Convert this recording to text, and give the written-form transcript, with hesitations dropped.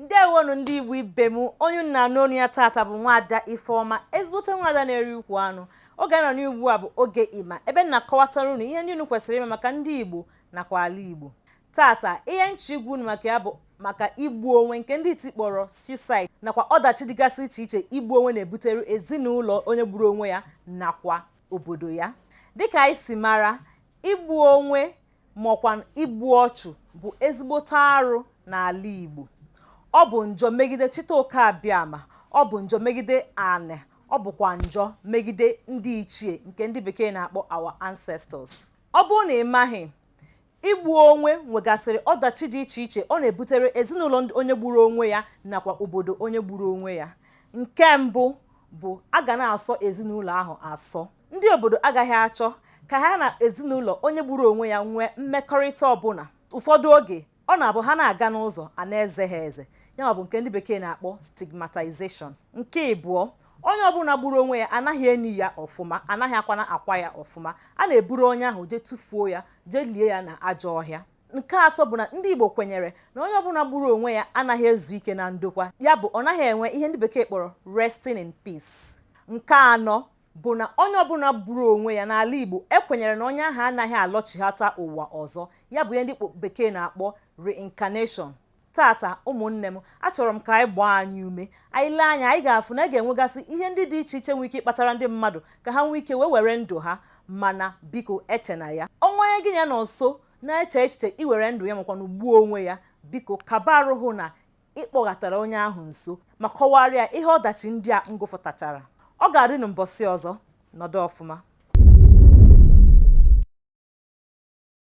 Ndewonu ndị Igbo ibe m. Onye unu na-anụ onu ya tata bụ Nwaada Ifeọma, ezigbote nwaada na-eri ukwu anụ. Oge a nọ n'ugbu a bụ oge ịma ebe m na-akọwatara unu ihe ndị unu kwesịrị ime maka ndị Igbo nakwa ala Igbo. Tata, ihe nchọ igwa unu maka ya bụ maka igbu onwe nke ndị iti kpọrọ suicide, nakwa ọdachi dịgasị iche iche igbu onwe na-ebutere ezinụlọ onye gburu onwe ya nakwa obodo ya. Dịka anyị si mara, igbu onwe maọkwa igbu ọchụ bụ ezigbote arụ n'ala Igbo. Ọ bụ njọ megide Chita Oke Abịama, ọ bụ njọ megide anị, ọ bụkwa njọ megide ndị ichie nke ndị bekee na-akpọ our ancestors. Ọ bụrụ na ị maghị, igbu onwe nwegasịrị ọdachi dị iche iche ọ na-ebutere ezinụlọ onye gburu onwe ya nakwa obodo onye gburu onwe ya. Nke mbụ bụ a ga na-asọ ezinụlọ ahụ asọ. Ndị obodo agaghị achọ ka ha na ezinụlọ onye gburu onwe ya nwee mmekọrịta ọbụla. Ụfọdụ oge, ọ na-abụ ha na-aga n'ụzọ, a na-eze ha eze, ya bụ nke ndị bekee na-akpọ stigmatization. Nke ịbụọ, onye ọbụla gburu onwe ya anaghị eni ya ọfụma, anaghị akwana akwa ya ọfụma. A na-eburu onye ahụ jee tụfuo ya, jee lie ya na ajọ ọhịa. Nke atọ bụ na ndị Igbo kwenyere na onye ọbụla gburu onwe ya anaghị ezu ike na ndokwa, ya bụ ọ naghị enwe ihe ndị bekee kpọrọ resting in peace. Nke anọ bụ na onye ọbụla gburu onwe ya n'ala Igbo, ekwenyere na onye ahụ anaghị alọchighata ụwa ọzọ, ya bụ ihe ndị bekee na-akpọ reincarnation. Tata, ụmụnne m, achọrọ m ka anyị gbaa anyị ume. Anyị lee anya, anyị ga-afụ na a ga-enwegasị ihe ndị dị iche iche nwee ike ịkpatara ndị mmadụ ka ha nwee ike wee were ndụ ha. Mana biko, eche na ya ọnwa onye gị na ya nọ nso na-eche echiche iwere ndụ ya makwanụ gbuo onwe ya, biko kaba arụ hụ na ịkpọghatara onye ahụ nso ma kọwara ya ihe ọdachi ndị a ngụfụtachara. Ọ ga-adị n'mbọsị ọzọ. Nọdụ ọfụma.